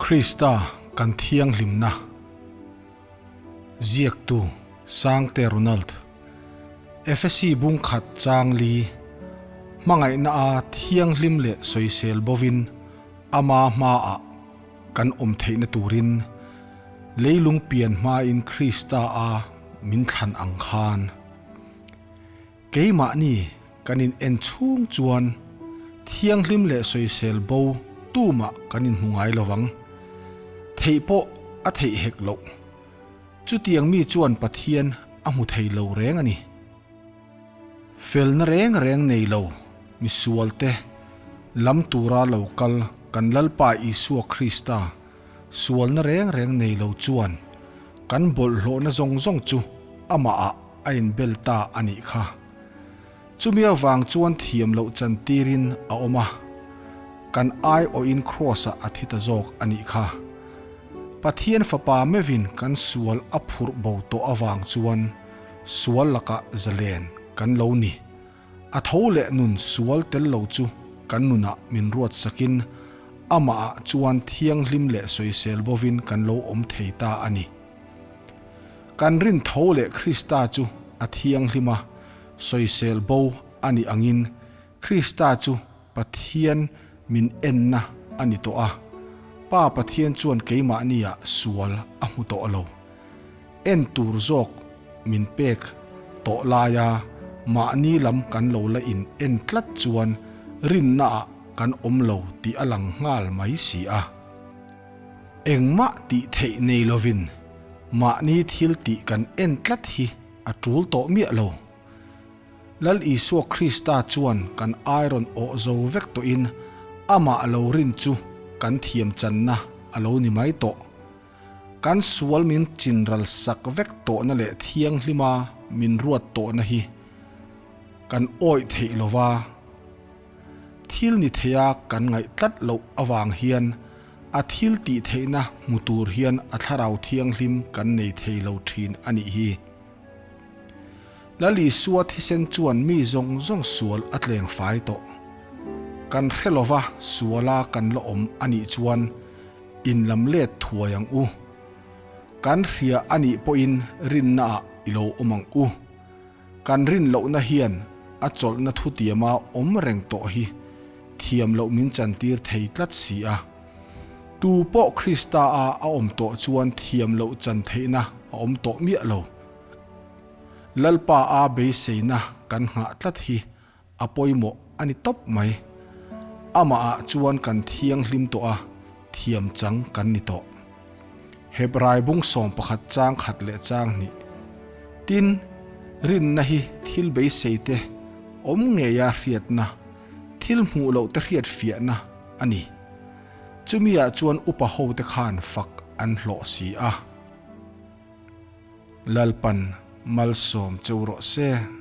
Krista kan thianghlimna Ziaktu Sangte Ronald Efesi bung khat chang li Hmangaihna a thianghlim leh sawisel bovin ama hmaah kan awm theihna turin leilung pian hmain Krista a min thlan ang khan keimahni kan in en chhung chuan thianghlim leh sawisel bo tumah kan inhmu ngai lovang. Theih pawh a theih hek loh. Chutiang mi chuan Pathian a hmu thei lo reng a ni. Felna reng reng nei lo misualte lam tura lo kal kan Lalpa Isua Krista sualna reng reng nei lo chuan kan bawlhhlawhna zawng zawng chu amahah a inbel ta a nih kha. Chumi avang chuan thiam loh chantirin a awm a, kan aiawhin Kraws-ah a thi ta zawk a nih kha. Pathian Fapa meuhin kan sual a phurh bo tawh avang chuan sual lakah zalen kan lo ni. A tho leh nun sual tel lo chu kan nunah min ruat sakin amahah chuan thianghlim leh sawisel bovin kan lo awm thei ta a ni. Kan rin tho leh Krista chu a thianghlim a, sawisel bo a nih angin Krista chu Pathian min enna a ni tawh a, Pa Pathian chuan keimahniah sual a hmu tawh lo. En tur zawk min pek tawh laia mahni lam kan lo la in en tlat chuan rinnaah kan awm lo tih a lang nghal mai si a. Engmah tih theih nei lovin mahni thil tih kan en tlat hi a tul tawh miah lo. Lal Isua Krista chuan kan ai rawn awh zo vek tawhin amah lo rin chu kan thiam channa a lo ni mai tawh. Kan sual min chinral sak vek tawhna leh thianghlima min ruat tawhna hi kan awih theih lova, thil ni theia kan ngaih tlat loh avang hian a thil tih theihna hmu tur hian a thlarau thianghlim kan nei thei lo thin a nih hi. Lal Isua thisen chuan mi zawng zawng sual a tleng fai tawh. Kan hre lova suala kan la awm a nih chuan in lam let thuai ang u. Kan hria a nih pawhin rinnaah i lo awm ang u. Kan rin lohna hian a chawlhna thutiama awm reng tawh hi thiam loh min chantir thei tlat si a. Tu pawh Krista a a awm tawh chuan thiam loh chan theihna a awm tawh miah lo. Lalpa a beiseina kan nghah tlat hi a pawimawh a ni tawp mai. Amahah chuan kan thianghlim tawh a, thiam chang kan ni tawh. Hebrai bung 11 chang khat leh chang hnih. Tin, rinna hi thil beisei te awm ngeia hriatna, thil hmuh loh te hriat fiahna a ni. Chumiah chuan upa hote khan fak an hlawh si a. Lalpan malsawm cheu rawh se.